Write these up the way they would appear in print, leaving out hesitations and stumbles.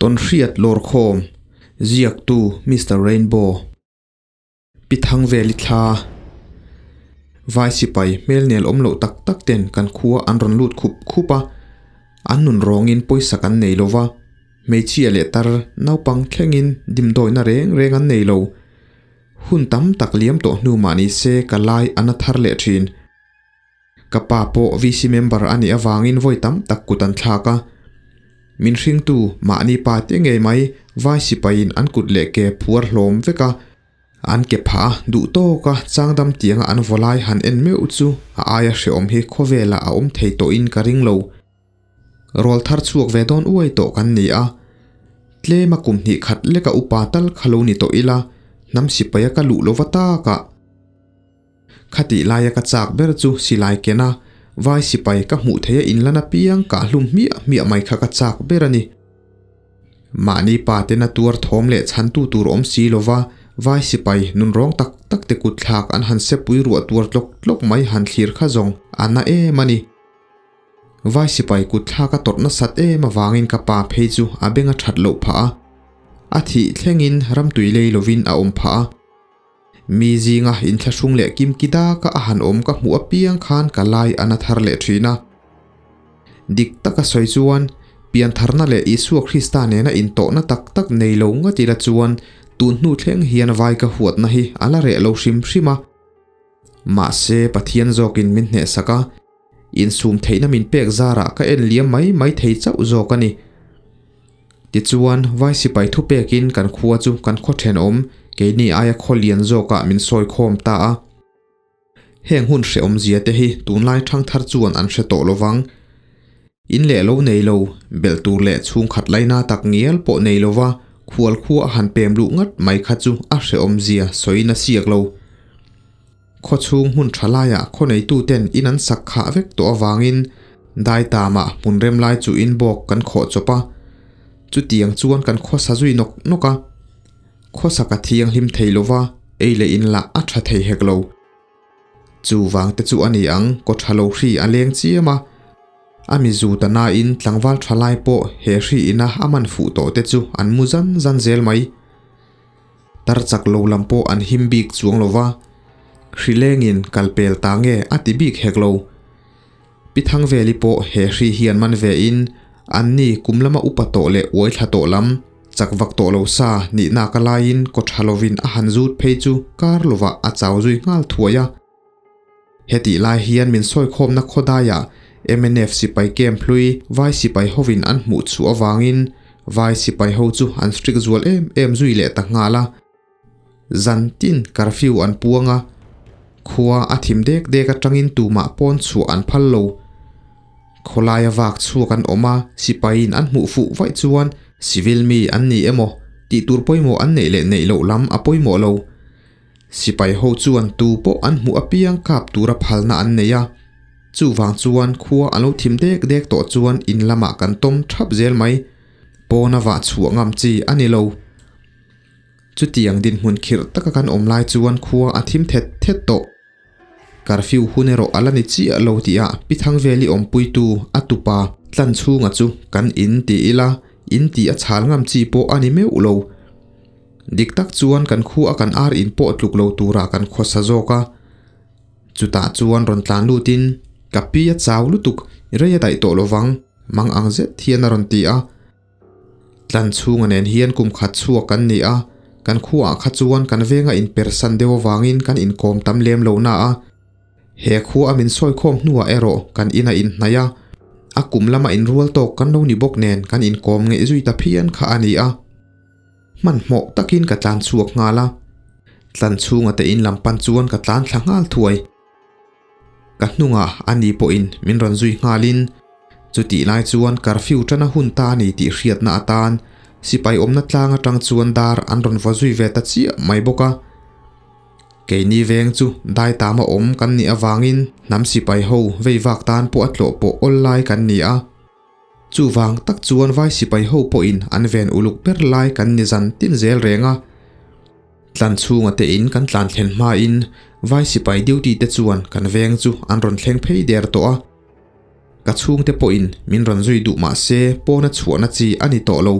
Tawnhriat lawrkhawm, Ziaktu Mister Rainbow. Pi Thangveli thla. Vai sipai hmel nel awm loh tak tak ten kan khua an rawn lut khup khup a, an nun rawngin pawisa kan nei lo va, hmeichhia leh tar naupang thlengin dimdawihna reng reng an nei lo. Hun tam tak liam tawh hnu mah ni se ka lai a na thar leh thin. Ka pa pawh VC member a nih avangin vawi tam tak kut an thlak a. Min hringtu mahni pa te ngei mai vai sipaiin an kut leh ke phuar hlawm vek a, an ke phah a duh tawk a changdam tianga an vaw lai han en meuh chu a aia hrehawm hi khawvelah a awm thei tawhin ka ring lo. Rawl thar chhuak ve dawn uai tawh kan ni a, tlema kum hnih khat leka upa tal kha lo ni tawh ila hnam sipaia ka luh lova takah. Khatih laia ka chak ber chu silai ken a, vai sipai ka hmuh theih a inlan apiang kah hlum hmiah hmiah mai kha ka chak ber a ni. Mahni pa tena tuar thawm leh chhantu tur awm si lova vai sipai nunrawng tak tak te kutthlak an han sepui ruah tuar tlawk tlawk mai han thlir kha zawng a na em a ni. Vai sipai kutthlak a tawrh nasat em avangin ka pa phei chu a beng a that loh phah a, a thih thlengin ramtui lei lovin a awm phah a. Mi zinga inthlahrung leh kimki daka a han awm ka hmuh apiang khan ka lai a na thar leh thin a. Dik taka sawi chuan, piantharna leh Isua Krista nena intawhna tak tak nei lo ngat ila chuan tun hnu thleng hian vai ka huatna hi a la reh lo hrim hrim a. Mahse, Pathian zawkin min hnehsak a, insum theihna min pek zarah ka en liam mai mai thei chauh zawk a ni. Tichuan, vai sipai thupekin kan khua chu kan khaw thenawm, keini aia khaw lian zawkah min sawi khawm ta a. Heng hun hrehawmzia te hi tunlai thangthar chuan an hre tawh lovang. In leh lo nei lo, belh tur leh chhungkhat laina tak ngial pawh nei lova khual khua a han pem luh ngat mai kha chu a hrehawmzia sawiin a siak lo. Khaw chhung hmun tha laiah khaw neituten in an sak khah vek tawh avangin dai tamah hmun rem lai chu in bawk kan khawh chawp a, chutiang chuan kan khawsa zui nawk nawk a. Khawsak a thianghlim thei lova, ei leh in lah a tha thei hek lo. Chu vang te chu a ni ang, kaw tha lo hri a leng chiam a. A mi zu ta nain tlangval tha lai pawh he hri ina a man fuh tawh te chu an mu zan zan zel mai. Tar chak lo lam pawh an him bik chuang lo va, hrilengin kal pel ta nge a ti bik hek lo. Pi Thangveli pawh he hri hian man ve in, an ni kum lama upa tawh leh uai thla tawh lam, chak vak tawh lo sa nihnak a laiin kaw tha lovin a han zut phei chu kar lovah a chau zui nghal thuai a. Hetih lai hian min sawikhawmna khawdaiah mnf sipai camp hlui vai sipai hovin an hmuh chhuah avangin vai sipai ho chu an strict zual em em zui leh ta nghal a. Zan tin curfew an puang a, khua a thim dek dek atangin tumah pawn chhuah an phal lo. Khawlaia vak chhuak an awm a, sipaiin an hmuh fuh vaih chuan civil mi an ni emaw tih tur pawimawh an neih leh neih loh lam a pawimawh lo. Sipai ho chuan tu pawh an hmuh apiang kap tura phalna an nei a, chuvang chuan khua an lo thim dek dek tawh chuan in lamah kan tawm thap zel mai. Pawna vah chhuah ngam chi a ni lo. Chutiang dinhmun khirh taka kan awm lai chuan khua a thim thet thet tawh. Curfew hun erawh a la ni chiah lo tihah Pi Thangveli awmpuitu a tupa tlan chhunga chu kan in ti ila, in tih a chhal ngam chi pawh a ni meuh lo. Dik tak chuan kan khu a kan ar in pawh tluk lo turah kan khawsa zawk a. Chutah chuan rawn tlan lutin, Ka pi a chau lutuk, rei a daih tawh lovang, mang ang zet hian a rawn ti a. Tlan chhunga nen hian kum khat chhuak kan ni a, kan khuaah kha chuan kan venga inpersan deuh avangin kan inkawm tam lem lo na a. He khua a min sawi khawm hnuah erawh kan in a inhnaih a, a kum lama inrual tawk kan lo ni bawk nen kan inkawm ngeih zui ta phian kha a ni a. Hmanhmawh takin ka tlan chhuak nghal a, tlan chhunga te in lam pan chuan ka tlan thla nghal thuai. Ka hnungah a ni pawhin min rawn zui nghalin, chutih lai chuan curfew tana hun ta a ni tih hriatna atan sipai awmna tlang atang chuan dar an rawn vaw zui ve ta chiah mai bawk a. Keini veng chu dai tama awm kan nih avangin hnam sipai ho vei vak tan pawh a tlawh pawh awl lai kan ni a. Chuvang tak chuan vai sipai ho pawhin an ven uluk ber lai kan ni zan tin zel reng a. Tlan chhunga te in kan tlan thlen hmain vai sipai duty te chuan kan veng chu an rawn thleng phei der tawh a. Ka chhungte pawhin min rawn zui duh mah se pawna chhuahna chi a ni tawh lo.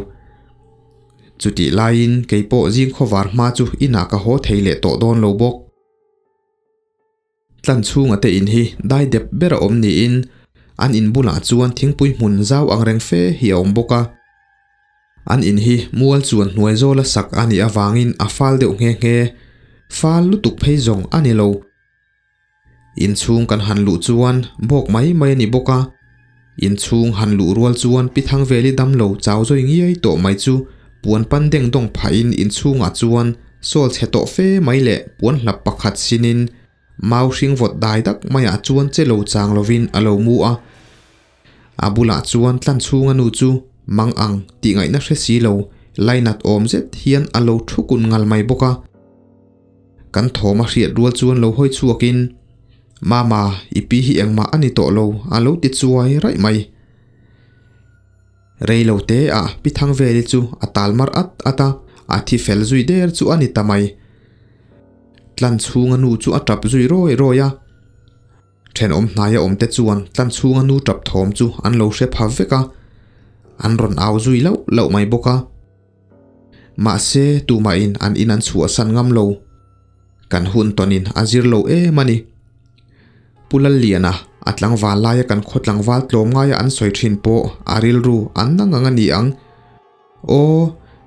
Chutih laiin kei pawh zing khawvar hma chu inah ka haw thei leh tawh dawn lo bawk. Tlan chhunga te in hi dai dep ber a awm niin an in bulah chuan thingpui hmun zau ang reng fe hi a awm bawk a. An in hi mual chuan hnuai zawla sak a nih avangin a fal deuh nghe nghe. Fal lutuk phei zawng a ni lo. Inchhung kan han luh chuan bawk mai mai a ni bawk a. Inchhung han luh rual chuan Pi Thangveli damlo chau zawi ngiai tawh mai chu puan pan deng dawng phahin inchhungah chuan sawl chhe tawh fe mai leh puan hlap pakhat sinin mau hring vawt dai dak maiah chuan che lo chang lovin a lo mu a. A bulah chuan tlan chhunga nu chu mang ang tih ngaihna hre si lo lainat awm zet hian a lo thu kun ngal mai bawk a. Kan thawm a hriat rual chuan lo hawi chhuakin, Mama, i pi hi engmah a ni tawh lo, a lo ti chuai raih mai. Rei lo te ah Pi Thangveli chu a tal mar at at a, a thi fel zui der chu a ni ta mai. Tlan chhunga nu chu a tap zui rawi rawi a. Thenawm hnaia awmte chuan tlan chhunga nu tap thawm chu an lo hre pha vek a, an rawn au zui lauh lauh mai bawk a. Mahse, tumahin an in an chhuahsan ngam lo. Kan hun tawnin a zir lo em a ni. Pu Lalliana, a tlangval laia kan khaw tlangval tlawm ngaia an sawi thin pawh a rilru an na ngang a ni ang. Aw,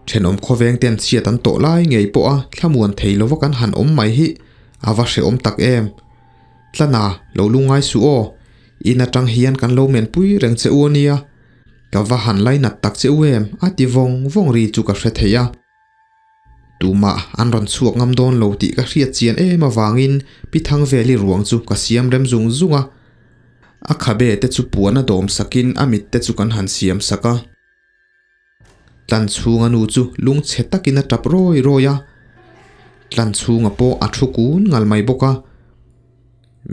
thenawm khawveng ten chhiat an tawh lai ngei pawh a thlamuan thei lova kan han awm mai hi a va hrehawm tak em. Tlana, lo lungngai suh aw. In atang hian kan lo menpui reng che u a nia. Ka va han lainat tak che u em? a ti vawng vawng ri chu ka hre thei a. Tumah an rawn chhuak ngam dawn lo tih ka hriat chian em avangin Pi Thangveli ruang chu ka siam rem zung zung a. A khabe te chu puan a dawm sakin a mit te chu kan han siam sak a. Tlan chhunga nu chu lungchhe takin a tap rawi rawi a. Tlan chhunga pawh a thu kun ngal mai bawk a.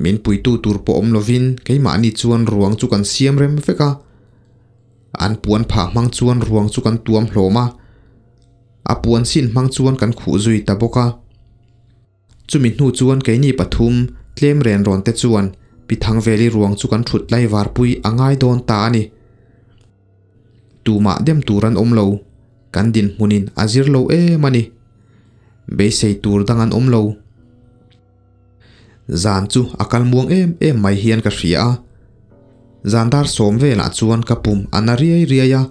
Min puitu tur pawh awm lovin keimahni chuan ruang chu kan siam rem vek a. An puan phah hmang chuan ruang chu kan tuam hlawm a. A puan sin hmang chuan kan khuh zui ta bawk a. Chumi hnu chuan keini pathum tlem ren rawn te chuan Pi Thangveli ruang chu kan thut lai varpui a ngai dawn ta a ni. Tumah dem tur an awm lo, kan dinhmunin a zir lo em a ni. Beisei tur dang an awm lo. Zan chu a kal muang em em mai hian ka hria a. Zan dar sawm velah chuan ka pum a na riai riai a,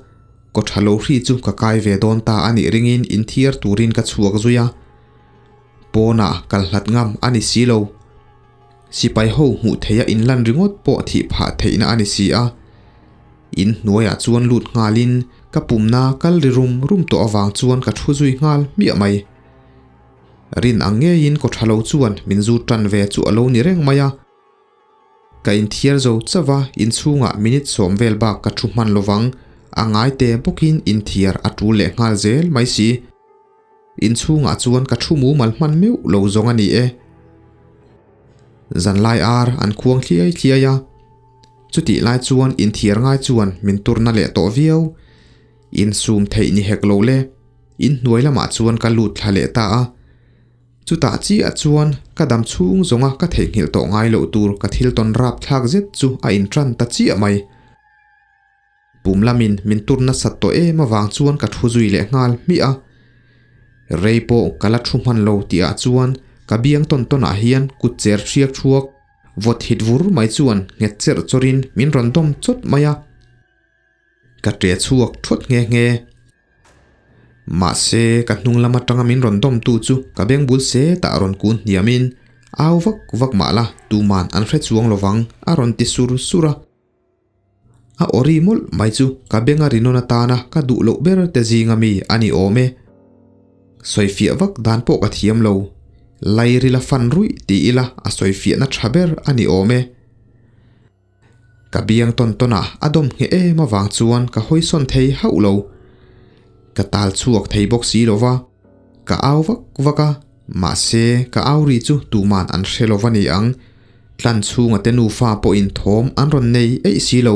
kaw tha lo hri chu ka kai ve dawn ta a nih ringin inthiar turin ka chhuak zui a. Pawnah kal hlat ngam a ni si lo. Sipai ho hmuh theia inlan ringawt pawh thih phah theihna a ni si a. In hnuaiah chuan lut nghalin ka pumna kal ri rum rum tawh avang chuan ka thu zui nghal hmiah mai. Rin ang ngeiin kaw tha lo chuan min zu tan ve chu a lo ni reng mai a. Ka inthiar zo chauh a, inchhungah minute sawm vel bak ka thu hman lovang, a ngai te bawkin inthiar a tul leh nghal zel mai si. Inchhungah chuan ka thu mumal hman meuh lo zawng a ni e. Zanlai ar an khuang thliai thliai a, chutih lai chuan inthiar ngai chuan min turna leh tawh viau. Insum theih ni hek lo le, inhnuai lamah chuan ka lut thla leh ta a. Chutah chiah chuan ka dam chhung zawnga ka theihnghilh tawh ngai loh tur ka thil tawn rap thlak zet chu a intan ta chiah mai. Pum lamin min tur nasat tawh em avang chuan ka thu zui leh nghal hmiah a. Rei pawh ka la thu hman lo tihah chuan ka biang tawn tawnah hian kut cher hriak thuak vawt hit vur mai chuan nghet cherh chawrin min rawn dawm chawt mai a. Ka ṭe chhuak thawt nghe nghe. Mahse, ka hnung lam aṭanga min rawn dawmtu chu ka beng bul se tah rawn kun hniamin, Au vak vak mah la, tuman an hre chuang lovang, a rawn ti sur sur a. A awri mawlh mai chu ka benga rinawn atana ka duh loh ber te zinga mi a ni awm e. Sawifiah vak dan pawh ka thiam lo. Lairila fan ruih ti ila a sawifiahna ṭha ber a ni awm e. Ka biang tawn tawn a a dawm ngheh em avang chuan ka hawi sawn thei hauh lo. Ka tal chhuak thei bawk si lo va, ka au vak vak a, mahse ka au ri chu tuman an hre lo va ni ang, tlan chhunga te nufa pawhin thawm an rawn nei eih si lo.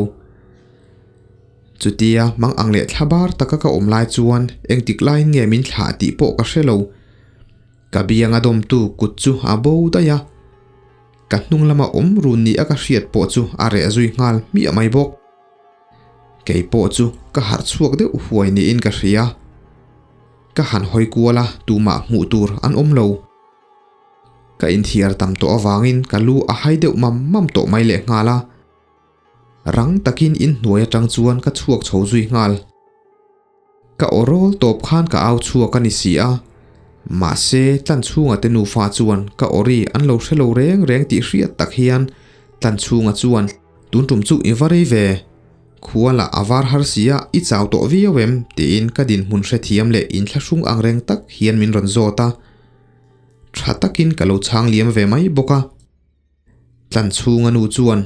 Chutia mang ang leh thla bar taka ka awm lai chuan engtik laiin nge min thlah tih pawh ka hre lo. Ka biang a dawmtu kut chu a bo daih a. Ka hnung lama awm run ni a ka hriat pawh chu a reh zui nghal hmiah mai bawk. Kei pawh chu ka harh chhuak deuh huai niin ka hria. Ka han hawi kual a, tumah hmuh tur an awm lo. Ka inthiar tam tawh avangin ka lu a hai deuh mam mam tawh mai lehnghal a. Rang takin inhnuai atang chuan ka chhuak chho zui nghal. Ka aw rawl tawp khan ka au chhuak a ni si a, mahse Tlanchhunga te nufa chuan ka aw ri an lo hre lo reng reng tih hriat tak hian Tlanchhunga chuan tun tum chu i va rei ve, khua lah a var har si a, i chau tawh viau em? tiin ka dinhmun hrethiam leh inthlahrung ang reng tak hian min rawn zawt a, tha takin ka lo chhang liam ve mai bawk a. Tlanchhunga nu chuan,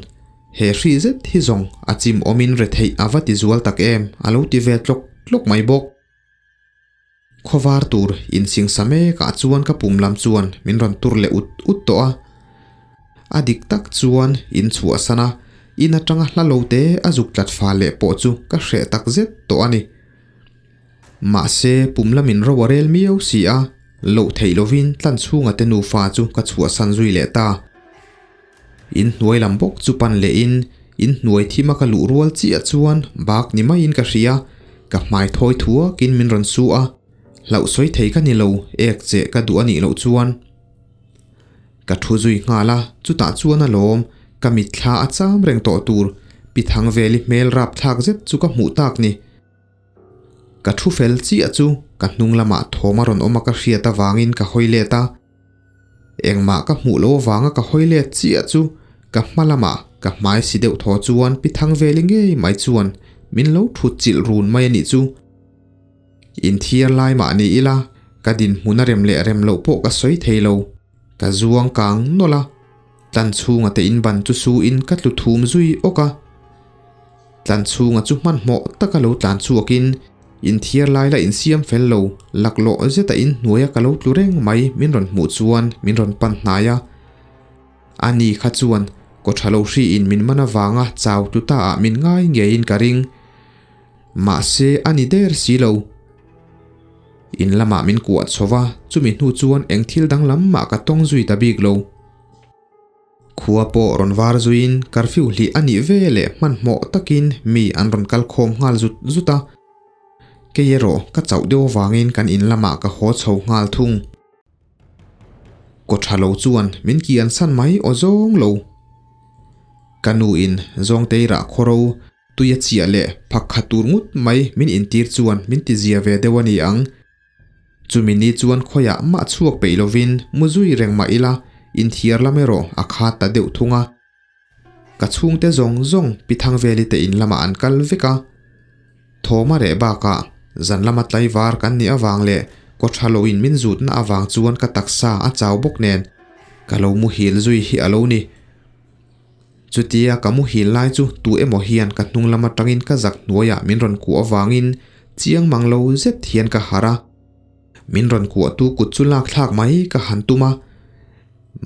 He hri zet hi zawng a chim awmin retheih a va ti zual tak em? a lo ti ve tlawk tlawk mai bawk. Khawvar tur insingsa mekah chuan ka pum lam chuan min rawn tur leh ut ut tawh a. A dik tak chuan in chhuahsan a, in atanga hla lo te a zuk tlat fal leh pawh chu ka hreh tak zet tawh a ni. Mahse, pum lamin ro a rel miau si a, loh theih lovin Tlanchhunga te nufa chu ka chhuahsan zui leh ta. In hnuai lam bawk chu pan lehin in hnuai thima ka luh rual chiah chuan bak ni maiin ka hria, ka hmai thawi thuakin min rawn su a, hlauh sawi thei ka ni lo, ek che ka duh a nih loh chuan. Ka thu zui nghal a, chutah chuan a lawm, ka mitthla a cham reng tawh tur, Pi Thangveli hmel rapthlak zet chu ka hmuh tak ni. Ka thu fel chiah chu ka hnung lamah thawm a rawn awm a ka hriat avangin ka hawi let a. Engmah ka hmuh loh avanga ka hawi let chiah chu ka hma lamah ka hmai si deuh thaw chuan pi Thangveli ngei mai chuan min lo thut chilh run mai a nih chu. Inthiar lai mah ni ila ka dinhmun a rem leh rem loh pawh ka sawi thei lo. Ka zuang kang nawlh a, tlan chhunga te inban chu su in ka tlu thum zui awk a. Tlan chhunga chu hmanhmawh taka lo tlan chhuakin inthiar lai la insiam fel lo, laklawh zeta inhnuaia ka lo tlu reng mai min rawn hmuh chuan min rawn pan hnai a. Ani kha chuan kaw tha lo hriin min man avanga chau tlu ta ah min ngai ngeiin ka ring. Mahse a ni der si lo. In lamah min kuah chho va, chumi hnu chuan eng thil danglam mah ka tawng zui ta bik lo. Khua pawh rawn var zuiin curfew hlih a nih ve leh hmanhmawh takin mi an rawn kal khawm nghal zut zut a. Kei erawh ka chauh deuh avangin kan in lamah ka haw chho nghal thung. Kaw tha lo chuan min kian san mai aw zawng lo. Ka nu in Zawngtei rah khawro tui a chiah leh phak khat tur ngut mai min intir chuan min ti zia ve deuh a ni ang. Chumi ni chuan khawiah mah chhuak peih lovin mu zui reng mah ila, inthiar lam erawh a khat ta deuh thung a. Ka chhungte zawng zawng Pi Thangveli te in lamah an kal vek a. Thawm a reh bakah zan lama tlaivar kan nih avang leh kaw tha loin min zutna avang chuan ka taksa a chau bawk nen ka lo muhil zui hi a lo ni. Chutia ka muhil lai chu tu emaw hian ka hnung lam atangin ka zak hnuaiah min rawn kuah avangin chiang mang lo zet hian ka harh a. Min rawn kuahtu kut chu lak thlak mai ka han tum a,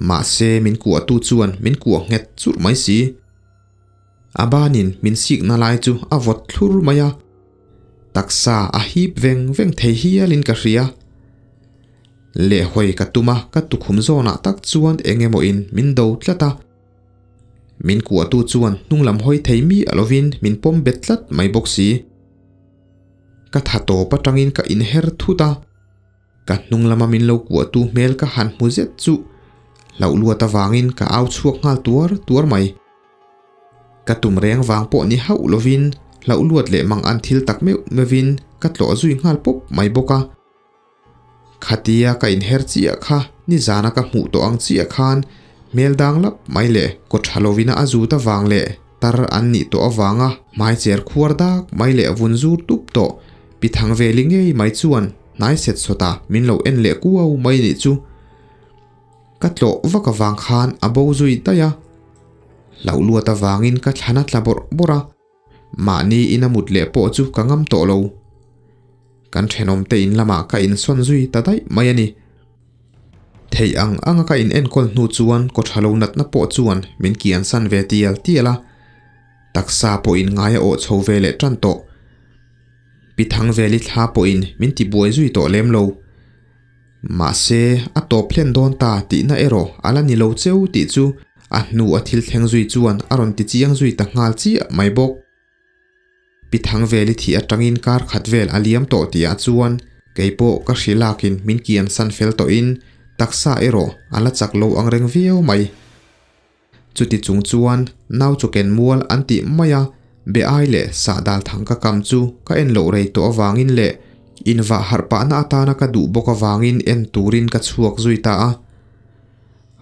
mahse min kuahtu chuan min kuah nghet churh mai si. A banin min sikna lai chu a vawt thlur mai a, taksa a hip veng veng thei hialin ka hria. Lehhawi ka tum a, ka tukhum zawnah tak chuan eng emaw in min do tlat a. Min kuahtu chuan hnung lam hawi thei mi a lovin min pawm bet tlat mai bawk si. Ka tha tawp atangin ka inher thut a, ka hnung lama min lo kuahtu hmel ka han hmu zet chu hlauh luat avangin ka au chhuak nghal tuar tuar mai. Ka tum reng vang pawh ni hauh lovin hlauh luat leh mang an thil tak meuh meuhin ka tlawh zui nghal pawp mai bawk a. Khatia ka inher chiah kha nizana ka hmuh tawh ang chiah khan hmel dang lap mai leh kaw tha lovina a zut avang leh tar an nih tawh avanga hmai cher khuar dak mai leh vun zur tup tawh Pi Thangveli ngei mai chuan hnai set sawtah min lo en leh kuau mai nih chu. Ka tlawh vak avang khan a bo zui daih a, hlauh luat avangin ka thlan a tla bawrh bawrh a. Mahni ina mut leh pawh chu ka ngam tawh lo. Kan thenawmte in lamah ka insawn zui ta daih mai a ni. Theih ang anga ka in enkawl hnu chuan kaw tha lo natna pawh chuan min kiansan ve tial tial a. Taksa pawhin ngai a awh chho ve leh tan tawh. Pi Thangveli thla pawhin min tibuai zui tawh lem lo. Mahse, a tawp hlen dawn ta tihna erawh a la ni lo cheu tih chu a hnu a thil thleng zui chuan a rawn ti chiang zui ta nghal chiah mai bawk. Pi Thangveli thih atangin kar khat vel a liam tawh tihah chuan Kei pawh ka hri lakin min kian san fel tawhin taksa erawh a la chak lo ang reng viau mai. Chuti chung chuan nau chu ken mual an tih mai a, be ai leh sahdal thang ka kam chu ka en loh rei tawh avangin leh invah harh pahna atana ka duh bawk avangin en turin ka chhuak zui ta a.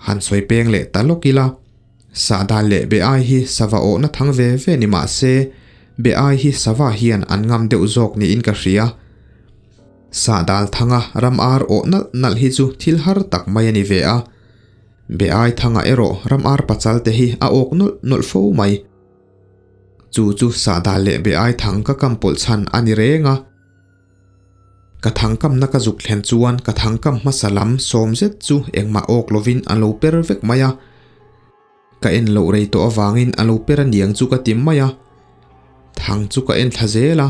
Han sawi peng leh ta lawk ila, sahdal leh be ai hi sava awhna thang ve ve ni mah se, be ai hi sava hian an ngam deuh zawk niin ka hria. Sahdal thanga ram ar awh nalh nalh hi chu thil har tak mai a ni ve a. Be ai thangah erawh ram ar pachal te hi a awk nawlh nawlh fo mai. Chu chu sahdal leh be ai thang ka kam pawlh chhan a ni reng a. Ka thang kamna ka zuk thlen chuan ka thang kam hmasa lam sawm zet chu engmah awk lovin a lo per vek mai a. Ka en loh rei tawh avangin a lo per aniang chu ka ti mai a. Thang chu ka en thla zel a.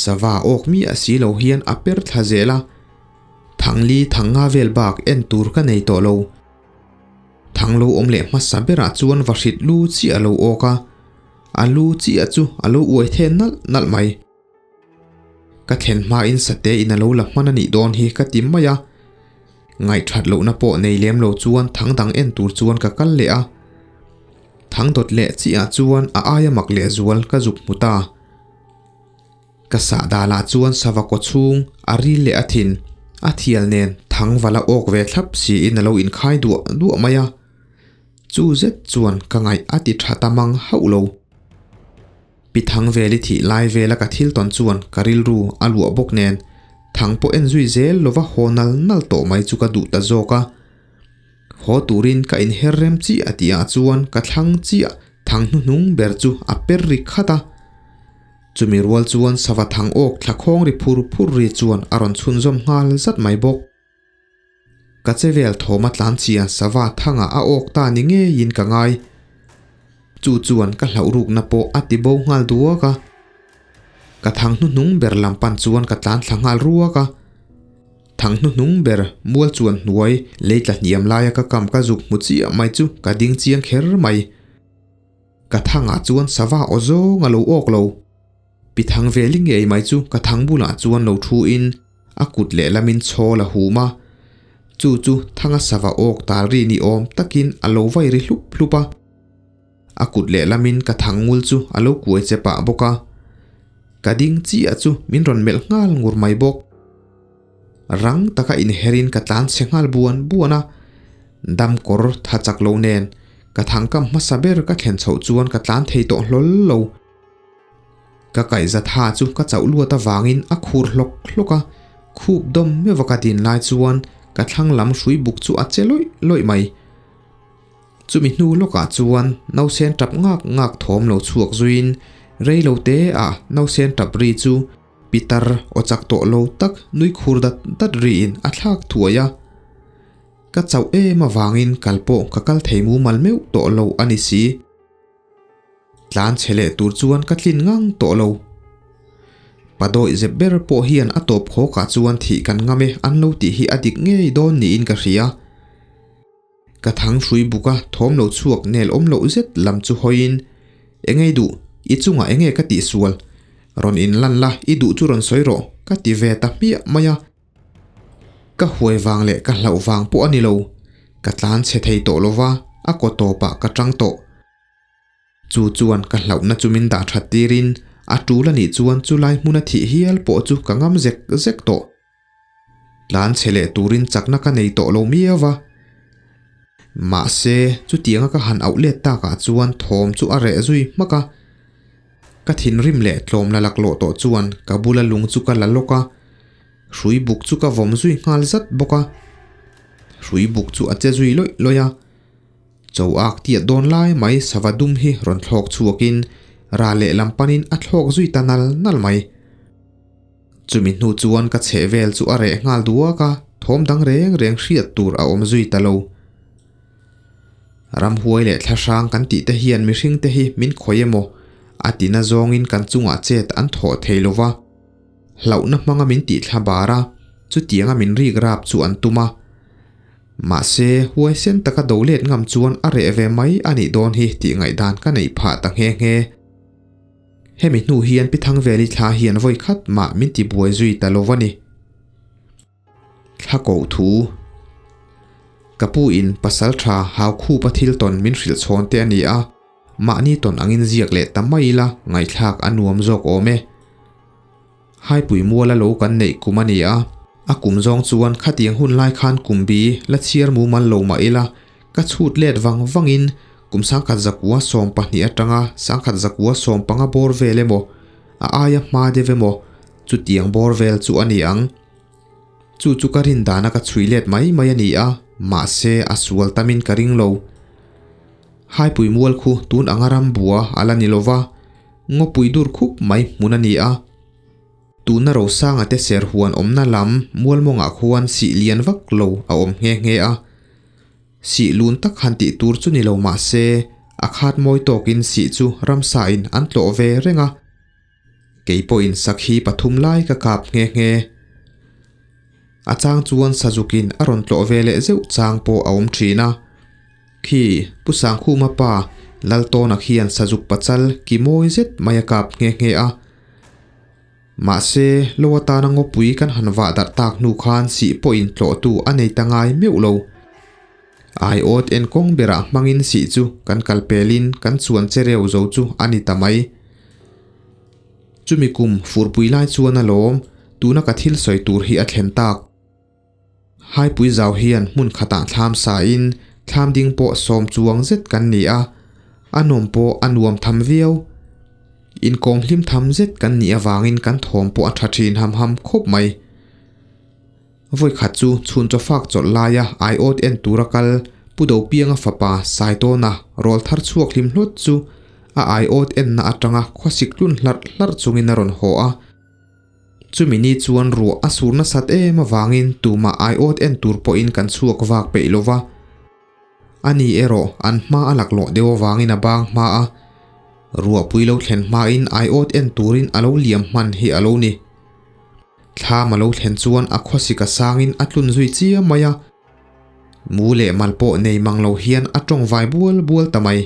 Sava awk miah si lo hian a per thla zel a. Thangli thang nga vel bak en tur ka nei tawh lo. Thang lo awm leh hmasa berah chuan va hrit lu chiah a lo awk a, a lu chiah chu a lo uai the nalh nalh mai. Ka thlen hmain sate in a lo la hman a nih dawn hi ka ti mai a. Ngaihthat lohna pawh nei lem lo chuan thang dang en tur chuan ka kal leh a. Thang dawt leh chiah chuan a aia mak leh zual ka zuk hmu ta. Ka sahdalah chuan sava kaw chhung a ril leh a thin, a thial nen thangvala awk ve thlap siin a lo inkhai duah duah mai a. Chu zet chuan ka ngaih a ti tha ta mang hauh lo. Pi Thangveli thih lai vela ka thil tawn chuan ka rilru a luah bawk nen thang pawh en zui zel lova haw nal nal tawh mai chu ka duh ta zawk a. Haw turin ka inher rem chiah tihah chuan ka thlang chiah thang hnuhnung ber chu a per ri khat a. Chumi rual chuan sava thang awk thla khawng ri phur phur ri chuan a rawn chhunzawm nghal zat mai bawk. Ka che vel thawm a tlan chhia sava thangah a awk ta ni ngeiin ka ngai. Chu chuan ka hlauh rukna pawh a ti bo nghal duak a. Ka thang hnuhnung ber lam pan chuan ka tlan thla nghal ruak a. Thang hnuhnung ber mual chuan hnuai lei tla hniam laia ka kam ka zuk hmu chiah mai chu ka ding chiang kher mai. Ka thangah chuan sava aw zawng a lo awk lo. Pi thang veli ngei mai chu ka thang bulah chuan lo thu in a kut lehlamin chhawl a hum a. Chu chu thanga sava awk tal ri ni awm takin a lo vai ri hlup hlup a. A kut lehlamin ka thang ngul chu a lo kuai che pah bawk a. Ka ding chiah chu min rawn melh nghal ngur mai bawk. Rang taka inherin ka tlan chhe nghal buan buan a, dam kawr tha chak lo nen ka thangkam hmasa ber ka thlen chhoh chuan ka tlan thei tawh hlawl lo. Ka kaihza tha chu ka chauh luat avangin a khur hlawk hlawk a, khup dawm meuh a ka din lai chuan ka thlang lam hrui buk chu a che lawih lawih mai. Chumi hnu lawkah chuan nausen tap ngak ngak thawm lo chhuak zuiin rei lo te ah nausen tap ri chu Pitar aw chak tawh lo tak nui khur dat dat riin a thlak thuai a. Ka chauh em avangin kal pawh ka kal thei mumal meuh tawh lo a ni si. Tlan chhe leh tur chuan ka tlin ngang tawh lo. Padawih zep ber pawh hian a tawp khawkah chuan thih kan ngam e an lo tih hi a dik ngei dawn niin ka hria. Ka thang hrui buk a, thawm lo chhuak nel awm loh zet lam chu hawiin, Engei duh, i chungah enge ka tihsual? Rawn inlan la, i duh chu rawn sawi rawh, ka ti ve ta hmiah mai a. Ka huai vang leh ka hlauh vang pawh a ni lo, ka tlan chhe thei tawh lo va, a kaw tawpah ka tang tawh. Chu chuan ka hlauhna chu min dah that tirin, a tul a nih chuan chulai hmuna thih hial pawh chu ka ngam zek zek tawh. Tlan chhe leh turin chakna ka nei tawh lo miau va. Mahse, chutianga ka han auh let takah chuan thawm chu a reh zui hmak a. Ka thinrim leh tlawmna laklawh tawh chuan ka bula lung chu ka la lawk a, hrui buk chu ka vawm zui nghal zat bawk a. Hrui buk chu a che zui lawih lawih a. Cho ak tiat dawn lai mai sava dum hi rawn thlawk chhuakin ral lehlam panin a thlawk zui ta nal nal mai. Chumi hnu chuan ka chheh vel chu a reh nghal duak a, thawm dang reng reng hriat tur a awm zui ta lo. Ramhuai leh thlahrang kan tih te hian mihring te hi min khawih emaw a ti na zawngin kan chungah chet an thawh thei lo va. Hlauhna hmanga min tih thla bar a, chutianga min rik rap chu an tum a. Mahse, huaisen taka do let ngam chuan a reh ve mai a nih dawn hi tih ngaihdan ka neih phah ta nghe nghe. Hemi hnu hian Pi Thangveli thla hian vawi khat mah min ti buai zui ta lo a ni. Thla koh thu. Ka pu in pasal tha hau khupa thil tawn min hrilh chhawn te a ni a, mahni tawn angin ziak leh ta mai ila ngaihthlak a nuam zawk awm e. Haipui muala lo kan neih kum a ni a, a kum zawng chuan khatiang hun lai khan kum bi la chhiar mumal lo mah ila ka chhut let vang vangin kum 1912 atanga 1915 bawr vel emaw a aia hma deuh emaw chutiang bawr vel chu a ni ang. Chu chu ka rin dana ka chhui let mai mai a ni a, mahse a sual tamin ka ring lo. Haipui mual khu tun anga ram bua a la ni lova, ngawpui dur khup mai hmun a ni a. Tuna Rosanga te ser huan awmna lam mual mawngah khuan sih lian vak lo a awm nghe nghe a. Sih lun tak han tih tur chu ni lo mahse a khat mawi tawkin sih chu ramsa in an tlawh ve reng a. Kei pawhin sakhi pathum lai ka kap nghe nghe. A chang chuan sazukin a rawn tlawh ve leh zeuh chang pawh a awm thin a. Khi Pu Sangkhuma pa Laltawna khian sazuk pachal ki mawi zet mai a kap nghe nghe a. Mahse, lo atana ngawpui kan han vah darh tak hnu khan sih pawhin tlawhtu a nei ta ngai meuh lo. Aiawt en kawng berah hmangin sih chu kan kal pelin kan chuan che reu zo chu a ni ta mai. Chumi kum furpui lai chuan a lawm, tuna ka thil sawi tur hi a thlen tak. Haipui zau hian hmun khatah thlam sain thlam ding pawh sawm chuang zet kan ni a, a nawm pawh a nuam tham viau. Inkawm hlim tham zet kan nih avangin kan thawm pawh a tha thin ham ham khawp mai. Vawikhat chu chhun chawfak chawlh laia aiawt en tura kal Pu Dopianga fapa Saitawna rawl thar chhuak hlim hlawt chu a aiawt enna atanga khawsik tlun hlarh hlarh chungin a rawn haw a. Chumi ni chuan ruah a sur nasat em avangin tumah aiawt en tur pawhin kan chhuak vak peih lo va. Ani erawh an hma a laklawh deuh avangin a bang hma a, ruahpui lo thlen hmain aiawt en turin a lo liam hman hi a lo ni. Thlam a lo thlen chuan a khawsik a sangin a tlun zui chiam mai a, mu leh mal pawh nei mang lo hian a tawng vai bual bual ta mai.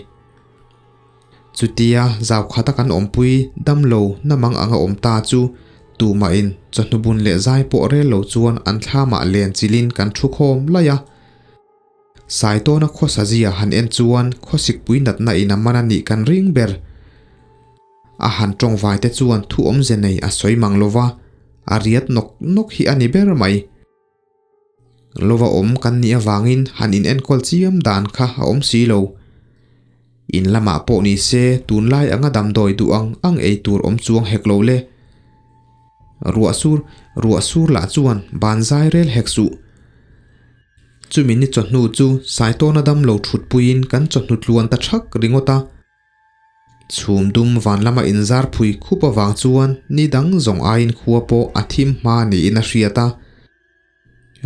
Chutia zau khata kan awmpui damlo na mang anga awm ta chu tumahin chawhnu bun leh zai pawh rel lo chuan an thlamah len chilhin kan thu khawm laih a. Saitawna khawsa zia han en chuan khawsikpui natna in a man a nih kan ring ber. A han tawngvai te chuan thu awmze nei a sawi mang lo va, a riat nawk nawk hi a ni ber mai. Lova awm kan nih avangin han in enkawl chiam dan kha a awm si lo. In lamah pawh ni se tunlai anga damdawi duh ang ang ei tur awm chuang hek lo le. Ruah sur, ruah sur lah chuan ban zai rel hek suh. Chumi ni chawhnu chu Saitawna damlo thutpuiin kan chawhnu tluan ta thak ringawt a. Chhum dum van lama inzar phui khup avang chuan ni dang zawng aiin khua pawh a thim hma niin a hriat a.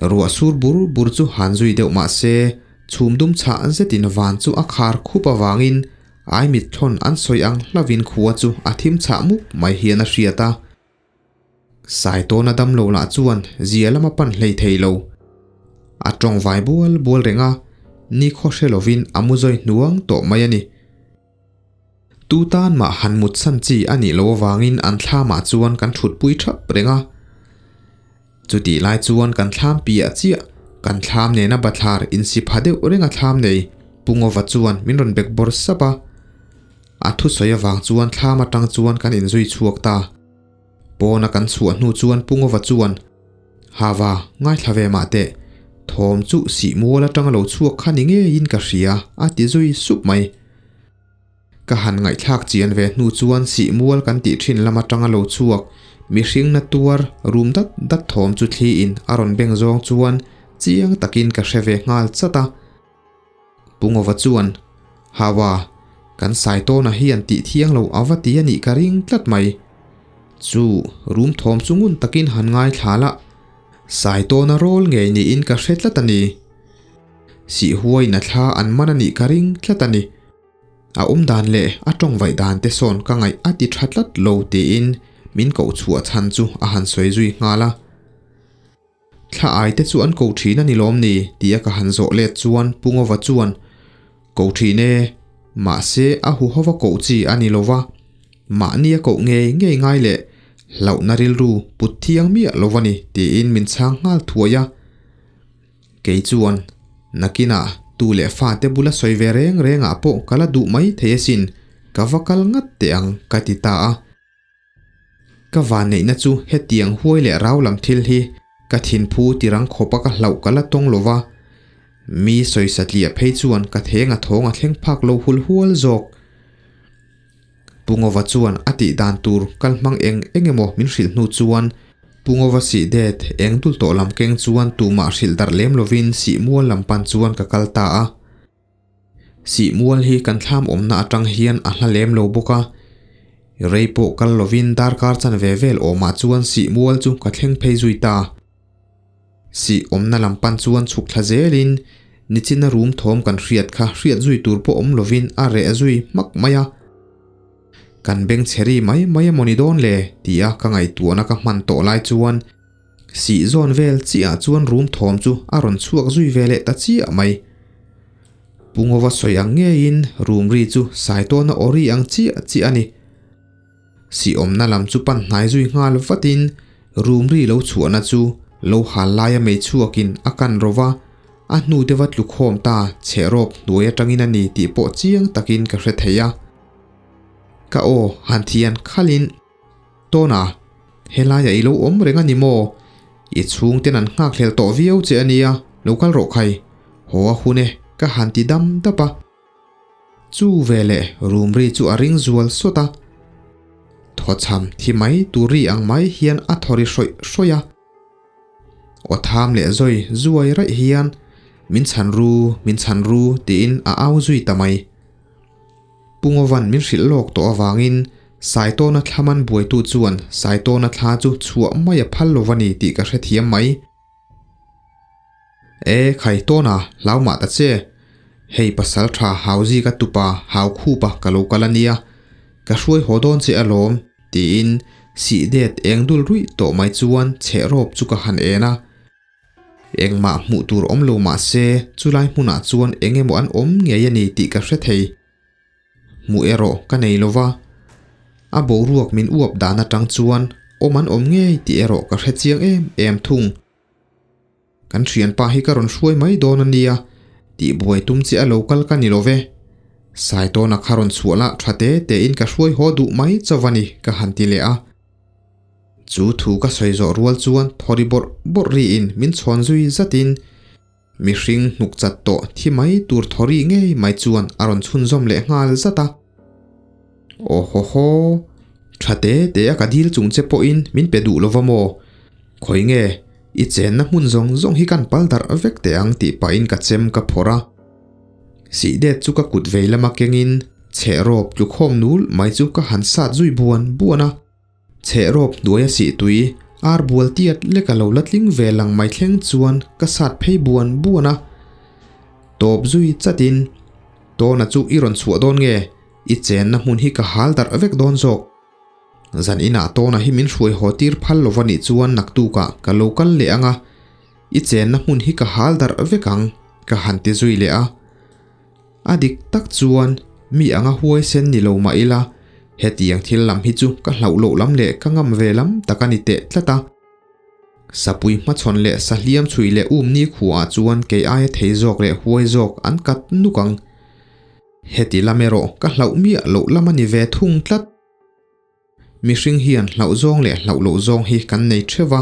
Ruah sur bur bur chu han zui deuh mah se, chhum dum chhah zetin van chu a khar khup avangin ai mitthlawn an sawi ang hlauvin khua chu a thim chhah mup mai hian a hriat a. Saitawna damlo lah chuan zia lama pan hlei thei lo. A tawng vai bual bual reng a, nikhaw hre lovin a mu zawi hnuang tawh mai a ni. Tu tan mah han mut san chi a nih loh avangin an thlamah chuan kan thutpui thap reng a. Chutih lai chuan kan thlam piah chiah, kan thlam nena bathlar insi pha deuh renga thlam nei Pu Ngova chuan min rawn bek bawr sap a. A thusawi avang chuan thlam atang chuan kan inzui chhuak ta. Pawna kan chhuah hnu chuan Pu Ngova chuan, Hava, ngaithla ve mah teh, thawm chu sih mual atanga lo chhuak kha ni ngeiin ka hria, a ti zui sup mai. Ka han ngaihthlak chian ve hnu chuan sih mual kan tih thin lam atanga lo chhuak mihring na tuar rum dat dat thawm chu thliin a rawn beng zawng chuan chiang takin ka hre ve nghal chat a. Pu Ngova chuan, Hawa, kan Saitawna hian tih thiang lo a va ti a nih ka ring tlat mai. Chu rum thawm chu ngun takin han ngaithla la, Saitawna rawl ngei niin ka hre tlat a ni. Sihhuaiin a thla an man a nih ka ring tlat a ni. A awm dan leh a tawngvaih dan te sawn ka ngaih a ti tha tlat lo tiin min koh chhuah chhan chu a han sawi zui nghal a. Thla ai te chu an ko thin a ni lawm ni? tia ka han zawh let chuan Pu Ngova chuan, Ko thin e, mahse a huhova koh chi a ni lova, mahni a koh ngei ngei ngai leh hlauhna rilru put thiang miah lo a ni tiin min chhang nghal thuai a. Kei chuan, Nakinah tu leh fate bula sawi ve reng rengah pawh ka la duh mai thei asin, ka va kal ngat teh ang, ka ti ta a. Ka vanneihna chu hetiang huai leh rau lam thil hi ka thinphu tirang khawpa ka hlauh ka la tawng lo va, mi sawi satliah phei chuan ka theng a thawng a thleng phak lo hul hual zawk. Pu Ngova chuan a tih dan tur kal hmang eng eng emaw min hrilh hnu chuan Pu Ngova sih det eng dul tawh lam keng chuan tumah hrilh darh lem lovin sih mual lam pan chuan ka kal ta a. Sih mual hi kan thlam awmna atang hian a hla lem lo bawk a, rei pawh kal lovin darkar chanve vel awmah chuan sih mual chu ka thleng phei zui ta. Sih awmna lam pan chuan chhuk thla zelin nichina rum thawm kan hriat kha hriat zui tur pawh awm lovin a reh zui hmak mai a. Kan beng chhe ri mai mai emaw ni dawn le? tia ka ngaihtuahna ka hman tawh lai chuan sih zawn vel chiah chuan rum thawm chu a rawn chhuak zui ve leh ta chiah mai. Pu Ngova sawi ang ngeiin rum ri chu Saitawna aw ri ang chiah chiah a ni. Sihawmna lam chu pan hnai zui nghal vatin room ri lo chhuahna chu lo hal laia mei chhuakin a kan ro va, a hnu te va tlu khawm ta chhehrawp hnuai atangin a ni tih pawh chiang takin ka hre thei a. Ka aw han thian khalin, Tawna, helaiah i lo awm reng a ni maw? I chhungten an nghakhlel tawh viau che a nia, lo kal rawh khai. Haw a hun e, ka han ti dam dap a. Chu veleh room ri chu a ring zual sawt a, thawchham thi mai tur ri ang mai hian a thaw ri hrawih hrawih a. Aw tham leh zawi zuai raih hian, Min chhan ru, min chhan ru tiin a au zui ta mai. Pu Ngovan min hrilh lawk tawh avangin Saitawna thlaman buaitu chuan Saitawna thla chu chhuah mai a phal lo va ni tih ka hrethiam mai. E khai tawn a, hlau mah ta che. Hei pasal tha hau zik a tupa hau khup a ka lo kal a nia, ka hruai haw dawn che alawm, tiin sih det eng dul ruih tawh mai chuan chheh rawp chu ka han en a. Engmah hmuh tur awm lo mah se chulai hmunah chuan eng emaw an awm ngei a ni tih ka hre thei. Hmuh erawh ka nei lo va, a boruak min uap dan atang chuan awm an awm ngei tih erawh ka hre chiang em em thung. Kan thianpa hi ka rawn hruai mai dawn a nia, tih buai tum che a lo kal ka ni lo ve. Saitawna kha rawn chhuah lah tha te tein ka hruai haw duh mai chauh a ni, ka han ti leh a. Chu thu ka sawi zawh rual chuan thawri bawrh bawrh riin min chhawn zui zatin mihring hnuk chat tawh thi mai tur thawri ngei mai chuan a rawn chhunzawm leh nghal zat a. Aw haw haw, tha te te a ka dil chung che pawhin min pe duh lova maw? Khawi nge, i chenna hmun zawng zawng hi kan pal darh vek teh ang tih pahin ka chem ka phawrh a. Sih det chu ka kut vei lama kengin chhehrawp tlukhawm nul mai chu ka han sat zui buan buan a. Chhehrawp hnuaia sih tui ar bual tiat lek a lo la tling ve lang mai thleng chuan ka sat phei buan buan a. Tawp zui chatin, Tawna chu i rawn chhuah dawn nge? I chenna hmun hi ka hal darh vek dawn zawk. Zan inah Tawna hi min hruai haw tir phal lova nih chuan naktukah ka lo kal leh ang a, i chenna hmun hi ka hal darh vek ang, ka han ti zui leh a. A dik tak chuan mi anga huaisen ni lo mah ila, hetiang thil lam hi chu ka hlauh loh lam leh ka ngam ve lam tak a ni teh tlat a. Sapui hmachhawn leh sahliam chhui leh um ni khuaah chuan kei aia thei zawk leh huai zawk an kat nuk ang. Heti lam erawh ka hlauh miah loh lam a ni ve thung tlat. Mihring hian hlauh zawng leh hlauh loh zawng hi kan nei theuh va.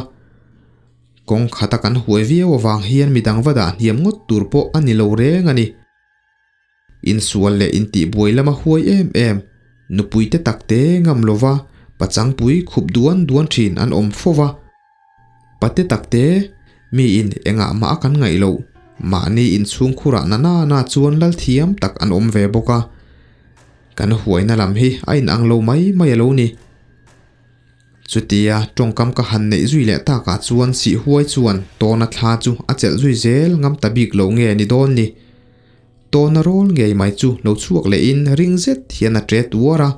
Kawng khata kan huai viau avang hian midang va dah hniam ngawt tur pawh a ni lo reng a ni. Insual leh intihbuai lama huai em em, nupuite takte ngam lova pachangpui khup duan duan thin an awm fo va. Pate takte, miin engah mah a kan ngaih loh, mahni inchhungkhurah na na na chuan lal thiam tak an awm ve bawk a. Kan huaina lam hi a inang lo mai mai a lo ni. Chutia tawngkam ka han neih zui leh takah chuan Sihhuai chuan Tawna thla chu a chelh zui zel ngam ta bik lo nge ni dawn ni. Tawna rawl ngei mai chu lo chhuak lehin ring zet hian a ṭe tuar a.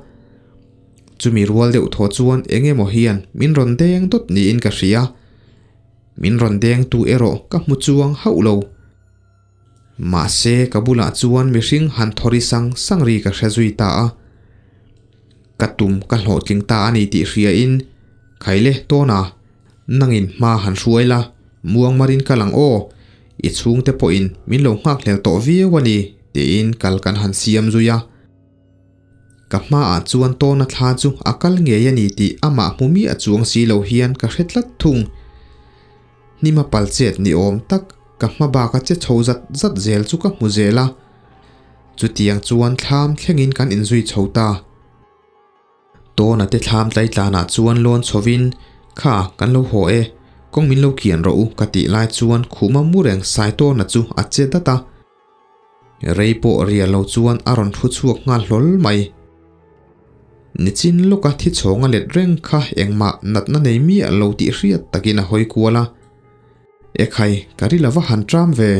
Chumi rual deuh thaw chuan eng emaw hian min rawn deng dawt niin ka hria. Min rawn deng tu erawh ka hmu chuang hauh lo. Mahse ka bulah chuan mihring han thawri sang sang ri ka hre zui ta a. Ka tum ka hlawhtling ta a ni tih hriain, Khaile Tawna, nangin hma han hruai la, muang marin ka lang aw. I chhungte pawhin min lo nghakhlel tawh viau a ni, tiin kal kan han siam zui a. Ka hmaah chuan tawna thla chu a kal ngei a ni tih amah hmu miah chuang si lo hian ka hre tlat thung. Hnima pal chet ni awm tak ka hma baka che chho zat zat zel chu ka hmu zel a. Chutiang chuan thlam thlengin kan inzui chho ta. Tawna te thlam tlaitlanah chuan lawn chhovin, Kha, kan lo haw e, kawng min lo kian rawh u ka tih lai chuan khuma mu reng Saitawna chu a che dat a. Rei pawh rial lo chuan a rawn thu chhuak nghal hlawl mai. Nichin lawka thi chhawng a let reng kha engmah natna nei miah lo tih hriat takin a hawi kual a. Ekhai, ka ri lova han ṭam ve,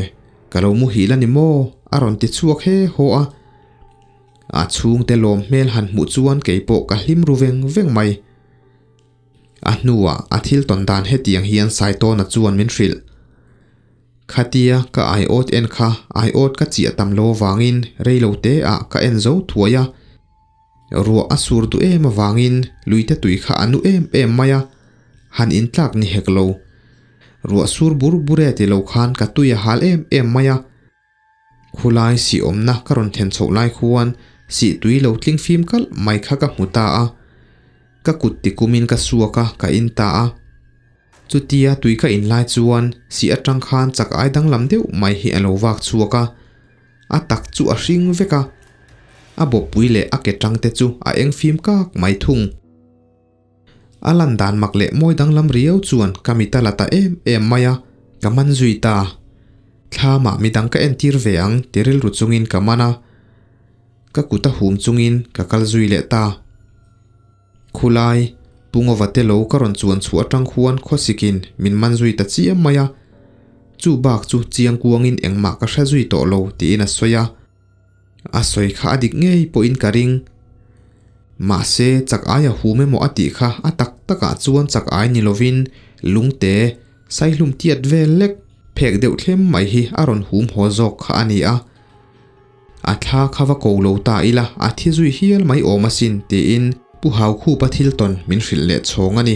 ka lo muhil a ni maw? a rawn ti chhuak he haw a. A chhungte lawm hmel han hmuh chuan kei pawh ka hlim ru veng veng mai. A hnuah a thil tawn dan hetiang hian Saitawna chuan min hrilh. Khatia ka aiawt en kha aiawt ka chiah tam lo avangin rei lo te ah ka en zo thuai a. Ruah a sur duh em avangin luite tui kha a nu em em mai a, han intlak ni hek lo. Ruah sur bur bur e ti lo khan ka tui a hal em em mai a. Khulai sih awmna ka rawn then chhoh lai khuan sih tui lo tling fim kalh mai kha ka hmu ta a. Ka kut ti kumin ka suak a, ka in ta a. Chutia tui ka in lai chuan sih atang khan chak ai danglam deuh mai hi a lo vak chhuak a. A tak chu a hring vek a. A bawppui leh a ke tang te chu a eng fim kak mai thung. A lan dan mak leh mawi danglam riau chuan ka mit a la ta em em mai a, ka man zui ta. Thlamah midang ka entir ve ang ti rilru chungin ka man a, ka kut a hum chungin ka kal zui leh ta. Khulai, Pungova te lo ka rawn chuan chhuah atang khuan khawsikin min man zui ta chiam mai a, chu bak chu chiang kuangin engmah ka hre zui tawh lo tiin a sawi a. A sawi kha a dik ngei pawhin ka ring. Mahse, chak ai a hum emaw a tih kha a tak takah chuan chak ai ni lovin lungte saihlum tiat vel lek phek deuh thlem mai hi a rawn hum haw zawk kha a ni a. A thla kha va ko lo ta ila a thi zui hial mai awm asin tiin Pu Haukhupa thil tawn min hrilh leh chhawng a ni.